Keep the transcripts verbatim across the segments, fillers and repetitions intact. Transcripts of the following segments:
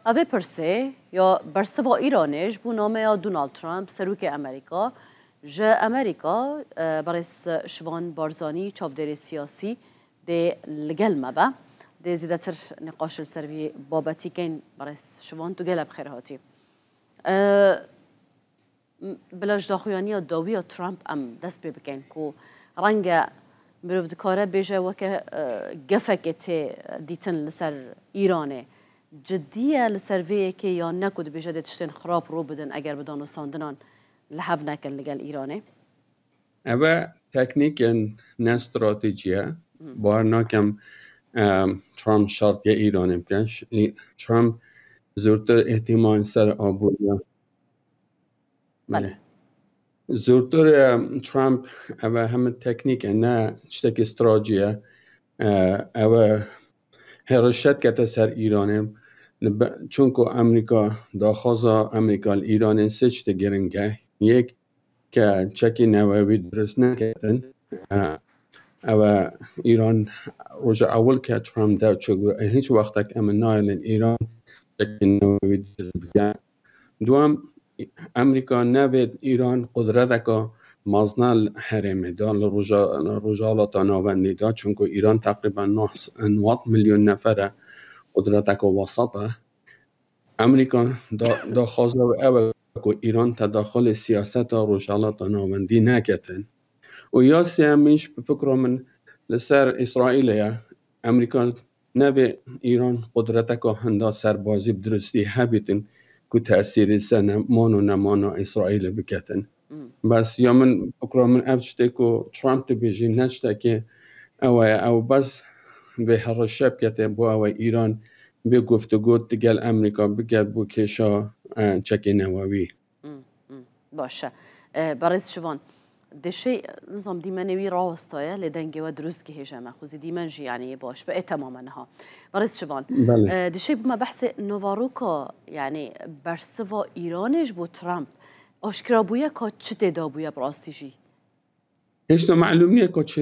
Evê pirsê ya bersiva Îranê ji bo nameya Donald Trump, serokê Amerîka, ji Amerîka, e, berêz Şivan Barzanî, çavdêrê siyasî, dê li gel me be. Dê zêdetir nîqaş li ser vî babetî keyn, berêz Şivan, tu gelek bi xêr hatî. E, Bila ji daxuyaniya dawî ya Trump em dest pê bikin ku renge mirov dikare bêje weke, e, gefekê tê dîtin li ser Îranê. Cidî ye li ser vê yekê ya ne ku dibêje dê tiştên xirab rû bidin eger bi danûstandinan li hev nekin li gel Îranê? Eve teknîk e, ne strateji ye. Bawer nakem, e, Trump şer ya Îranê bike. Ş-, Trump zûrtir îhtîmal ser aboriya. Belê. Zûrtir, e, Trump, ev e heme teknîk e, ne tiştekî strateji ye. E, ev e hêrişet kete ser Îranê. Li be-, çunku Amerîka, daxwaza Amerîka li Îranê sê tiştê giring e. Yek, ke çekî newewî dirust neketin. E, ev e Îran roja ewil ke Trump derçû got, hîç wextek em nayêlin Îran çekî newewî dirust bike. Duem, Amerîka nevêt Îran qudreteka mezne li herêmê de, li Roja-, Rojhilata Navendî de, çunku Îran teqrîben neh-, nod milyon nefer e, qudreteka wesat e. Amerîka da-, daxwaza wê ew e ku Îran tedaxulê siyaseta Rojhilata Navendî neketin. Û ya sêyemîn jî bi fikra min li ser Îsraîlê ye. Amerîka nevê Îran qudreteka hinda serbazî bi dirustî hebîtin ku tesîrî ser ne-, man û nemana Îsraîlê biketin. Hmm. Bes ya min, fikra min ev tiştê ku Trump dibêjî ne tiştekê ew e, ew bes vê herişe bikete bo ew e Îran bê guftûgo digel Amerîka bike bo kêşa, e, çekê newewî. Hmm, hmm. Baş e. E, Berêz Şivan, dişê, nizam dîmenê wî rawestaye, lê dengê we dirust gihêje me. Xwezî dîmen jî, yanî, yê baş be. Ê, temam e niha. Berêz Şivan, Belê. e, dişê bûme behsê novaroka, yanî bersiva Îranê ji bo Trump. Aşkira bûye ka çi tê da bûye bi rastî jî? Hêşta melûm niye ka çi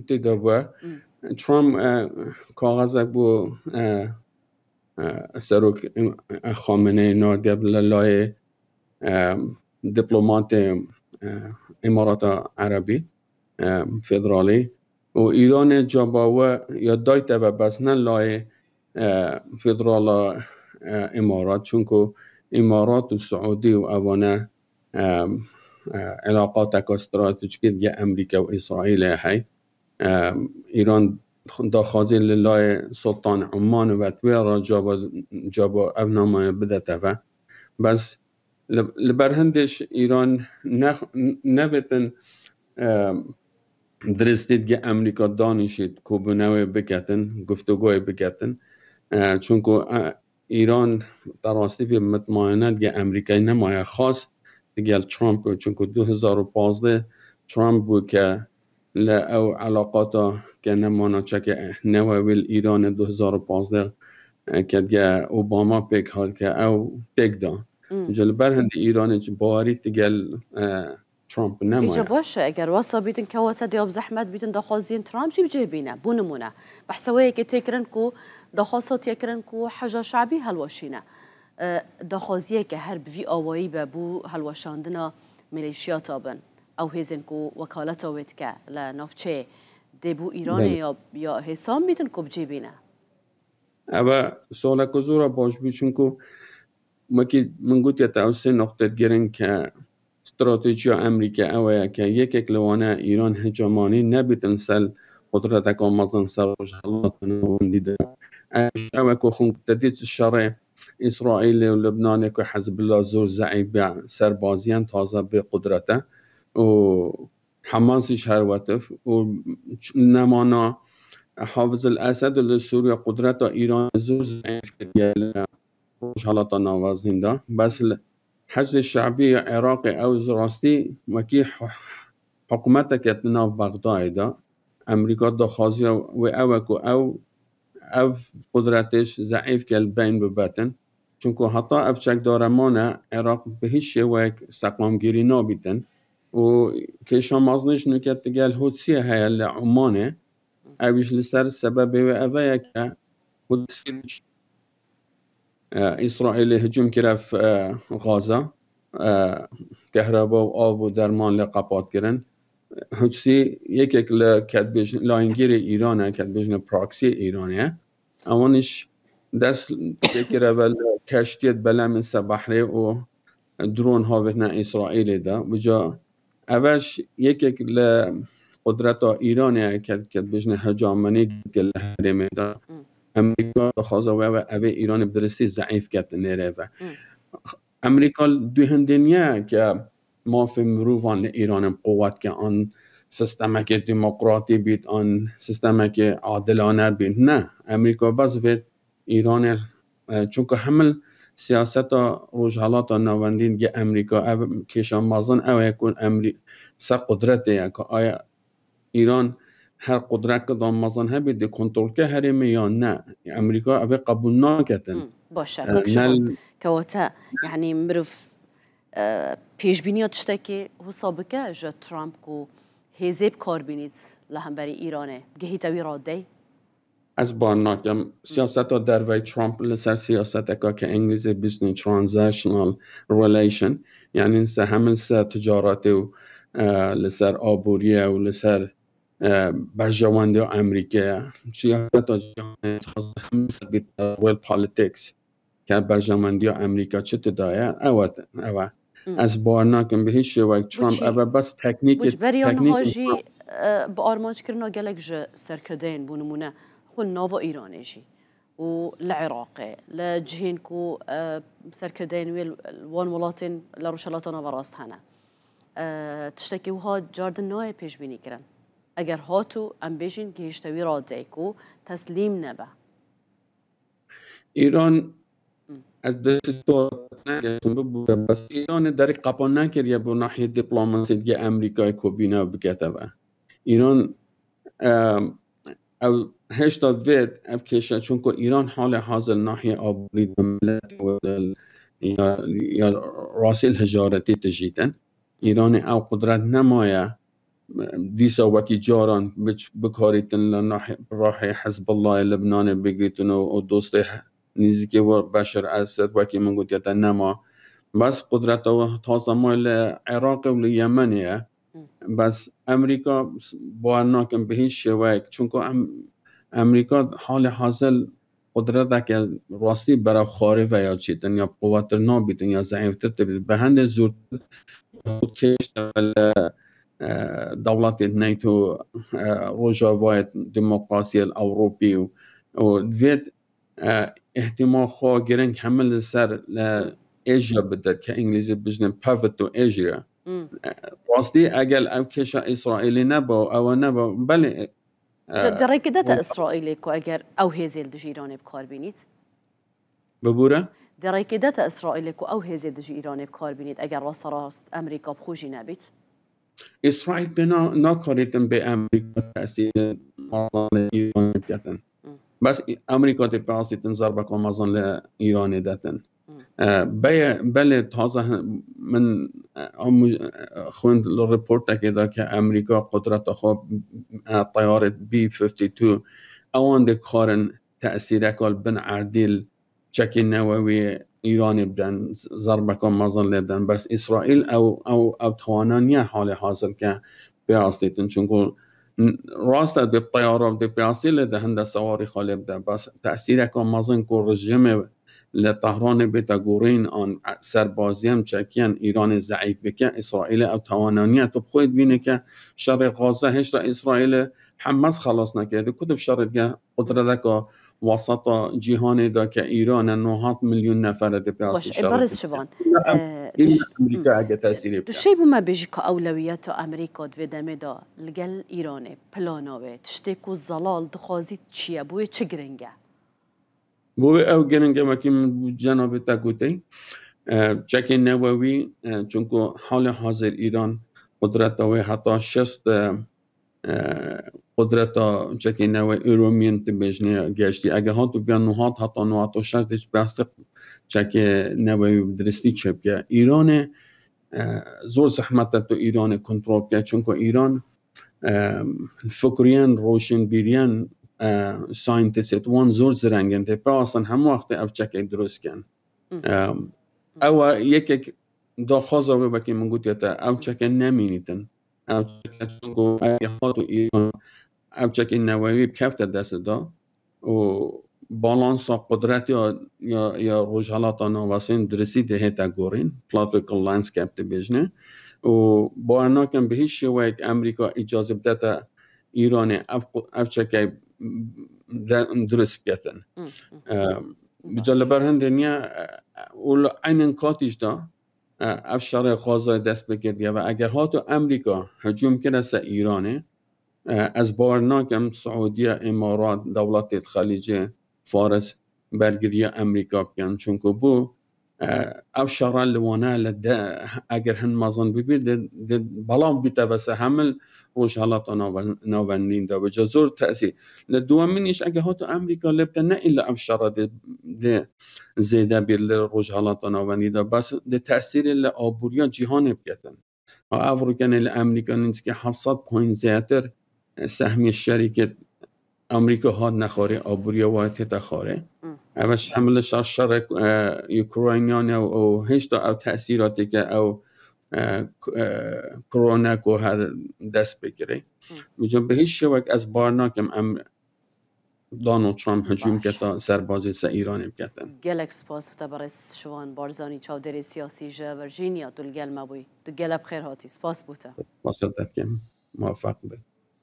tê da bûye. Hmm. Trump, e, kaxezek bo, e, e, serok, e, Xameneî nardiye bila layê, e, diplomatê, e, Îmarata Erebî, e, Federalî û Îranê caba we ya dayte ve bes ne layê, e, federala, e, Îmarat, çunku Îmarat û Siûdî û evane, e, e, elaqateka stratejîkî digel Amerîka û Îsraîlê heye. E, Îran daxwazî li layê Sultan Oman ve tuwê re caba, caba ev nameyê bidete ve. Bes li, li ber hindê ji Îran ne, nebêtin, e, diristî digel Amerîka danîşît, kobûnewê biketin, guftûgoyê biketin. E, çunku, e, Îran te rastî vê mitmaîne digel Amerîkayê nemaye xas digel Trump, çunku du hezar û pazdeh Trump bû ke li ew elaqata ke nemana çeke newewî li Îranê du hezar û pazdeh, e, ke digel Obama pêk hat ke ew têk da. Hmm. Ji li ber hindê Îranê ji bawerî digel, e, Trump nemaye. Îca baş e, eger wesa bîtin kewete diya bi zehmet bîtin daxwaziyên Trump jî bi cih bîne. Bo nimûne, behsa wê yekê tê kirin ku daxwaz hatiye kirin ku Heşda Şebî helweşîne. E, daxwaziyeke her bi vî awayî be bo helweşandina mîlîşiyata bin. Ew hêzên ku wekaleta wê dike li navçeyê dê bo Îranê Belê. ya, ya hêsan bîtin ku bi cih bîne. Ev e soleke zora baş bû, çunku wekî min gotiye te ew sê noqtê giring ke stratejiya Amerîka ew e ke yekek li wane Îran hegemonî nebîtin ser qudreteka mezin ser Rojhilata Navendî de. Ev ji ew e ku xwin te dît şerê Îsraîlê û Libnanê ku Hezbullah zor zeîf be, serbaziyan taze bê qudrete û Hamas jî her wetif û nemana Hafiz el Esed li Sûriye qudreta Îranê zor zeîf kiriye li Rojhilata Navazîn de. Bes li Heşdê Şebî ya Iraqê ew ji rastî wekî hu-, hikûmeteke di nav Bexdayê de. Amerîka daxwaziya wê ew e ku ew, ev qudretêş zeîf ke li beyn bibetin. Çunku heta ev çekdare mane, Iraq bi hîç şêweyek seqamgirî nabîtin. Û kêşa mezin ji nûke digel Hûtiyê heye li Omanê. Ew jî li ser sebebê wê ev e ke Hûtiyê E, Îsraîlê hicûm kire f-, e, Gaza. E, kehreba û av û derman lê qepat kirin. Hutsî yekek li kedbêj-, layîngirê Îran e, kedbêjine proxy Îranê ye. Ewan îş dest pê kire ve li keştiyê belemên ser behrê û dron havêtine Îsraîlê de. Wîca ev e ji yekek li qudreta Îranê ye, ke, ke dibêjine hegemonî dike li herêmê de. Hmm. Amerîka dixwaze wê ve evê Îranê bi diristî zeîf ketin nêrê ve. Hmm. Amerîka duhindê niye ke mafê mirovan li Îranê bi quwet ke an sistemekê demokratî bît, an sistemekê adilane bît. Ne, Amerîka bes vê Îranê, e, çunku hemil siyaseta Rojhelata Navendî dike Amerîka, ev kêşa mezin ew ye ku Amerî-, ser qudretê ye, ku aya Îran her qudreke da mezin hebî dê kontrol ke herêmê yan ne. Amerîka ev ê qebûl naketin. Hmm, baş e, E, kak ne Şivan, kewate, yani mirov, e, pêşbîniya tiştekî wisa bike ji Trump ku hêzê bi kar bînît li hemberî Îranê, gihîte wî radeyê? Ez bar nakim. Siyaseta dervey Trump li ser siyaseteka ke Îngilîzê bîstîne transactional relation, yani se hemin se ticaretê û, e, li ser aboriyê û li ser, e, berjewendiya Amerîkê ye. Siyaseta cîhanê taze hemin ser bît world politics. Ke berjewendiya Amerîka çi tu daye, ew e, ew e. Hmm. Ez bawer nakim bi hiç şêwek Trump, Çi? Ev e bes teknîkê, Ji beriya niha teknîkên jî, Trump. E, bi armanckirina gelek ji serkirdeyên, bo nimûne, xwe nava Îranê jî û li Iraqê, li cihên ku, e, serkirdeyên wê li wan welatên li Rojhelata Naverast hene, e, tiştekî wiha cardin nayê pêşbînî kirin. Eger hat û em bêjin gihişte wî radeyê ku teslîm nebe. Îran, Hı. Ez destê to negeştim bibûre, bes Îranê derî qapa nekiriye bo nahiyê diplomasî dike Amerîkayê ku bîne bikete ve. Îran, e, ew hêşta vê ev kêşe, çunku Îran halê hazir nahiyê aborî de miletê wê de ya, ya rastî li hijaretî dijîtin. Îranê ew qudret nemaye, dîsa wekî caran biç-, bikarîtin li nahê-, rahê Hizbullahê Libnanê bigirîtin û, û dostê he-, nîzikê we Beşir Esed, wekî min gotiye te, nema. Bes qudreta we taze maye li Iraqê û li Yemenê ye. Hı. Bes Amerîka s-, bawer nakin bi hîç şêweyek. Çunku em, Amerîka halê hazir qudreteke rastî bera xwarê ve ya çêtin, ya quwettir nabîtin, ya zeîftir dibît. Bi hindê zûrtir xwe kêşte li, e, dewletê NATO, e, Rojavayê Demokrasiyê li Ewropî û, û divêt, e, îhtimal xwe giring hemil li ser, e, Asia bide, ke Îngilîzî bijne pivotal Asia. Hmm. E, rastî eger ev kêşa Îsraîlî neba, ew neba, belê, Ji, e, di rêkê de te wan Îsraîlê ku eger ew hêzê li dijî Îranê bi kar bînît? Bibûre? Di rêkê de te Îsraîlê ku ew hêzê dijî Îranê bi kar bînît, eger rasterast Amerîka bi xwe jî nebît? Îsraîl pê na-, nakarîtin bê Amerîka tesîrê mezin li Îranê biketin. Hı. Bes Amerîka tê pê asîtin zerbeka mezin li Îranê detin. E, beye, belê taze hin-, min, e, hemû, e, xwend li reportekê de ke Amerîka qudreta xwe, e, teyarê B fifty two, ewan dikarin tesîreka li bin erdî li çekê newewî Îranê biden, z-, zerbeka mezin lê biden. Bes Îsraîl ew, ew, ew tawana niye halê hazir ke pê astîtin. Çunku n-, rast e dê teyara dê pê astî lê de hinde sewarî xwe lê bide. Bes tesîreka mezin ku rejîmê li Tehranê bête gorîn an serbaziyên çekiyên Îranê zeîf bike, Îsraîlê ew tawana niye. Tu bi xwe dibînî ke şerê Gaza hêşta Îsraîlê Hemas xelas nekirdi. Ku tu bi şerê dike qudreteka wesata cîhanê de ke Îran e, nod milyon nefere dê pê Baş, astî e, şerê Bariz dike. Şivan, Îlla em-, e, îlla diş-, Amerîka hı. ege tesîrê Tu bike. Şey bû me bêjî ka ewlewiyeta Amerîka di vê demê de li gel Îranê, plana wê, tiştê ku zelal dixwazî çi ye, bo wê çi giring e? Bo wê ew giring e, wekî min cenabê te gotê, e, çekê newewî, e, çunku halê hazir Îran qudreta wê heta şêst, e, e, qudreta çekê newewî uranium dibêjinê geştî. Eger hat û biya nod heta nod û şeş dê pê astî çekê newewî bi diristî çêbike. Îranê, e, zor zehmet e tu Îranê kontrol bike, çunku Îran, e, fikriyên, roşinbîriyên e, scientistê wan zor zirengin tê pê astin hemû wextê ev çekê dirust kin. Ew e yekek daxwaza wê wekî min gotiye te, ew çeke nemînîtin. Ew çeke çunku ew hat û Îran ew çekê newewî kefte dest da û balansa qudret ya, ya, ya Rojhelata Navasên duristî dihête gorîn, political landscape dibêjne. Û bawer nakim bi hiç şêweyek Amerîka îcazê bidete Îranê ev qu-, ev çeke de, durist biketin. Em, Bica li ber hindê niye, e, û li eynin katî jî de, e, ev şerê Xazayê dest pê kirdiye ve eger hato Amerîka hicûm kire ser Îranê, e, ez bawer nakim Siûdiye, Îmarat, dewletê Xelîcê, Faris bergiriya Amerîka bikin. Çunku bû, e, ev şere li wana li de, eger hin mezin bibî, di, di belav bîte ve ser hemil Rojhelata Naven-, Navendîn de bica zor tesîr. Li dewemîn îş eger hato Amerîka lê bide ne îlla ev şere dê, dê zêde bîr li Rojhelata Navendî de, bes dê tesîrê li aboriya cîhanê biketin. Ha, ev rûkenê li Amerîka nîzikî heft sed point zêdetir, e, sehmiyê şerîkê Amerîka hat nexwarê, aboriya wayê tête xwarê. Ev ji hemil li şer şerê, e, Ukraynan e û hêşta ew tesîratê ke ew, e, k-, e, korona ku her dest pê kirê. Bica bi hiç şêwek ez bar nakim em Donald Trump hicûm Baş. keta serbazê ser Îranê biketin. Gelek spas bi te berêz Şivan Barzanî, çavdêrê siyasî ji Virginia, tu li gel me bûyî. Tu gelek bi xêr hatî. Spas bo te. Spas te dikim. Muwefeq be.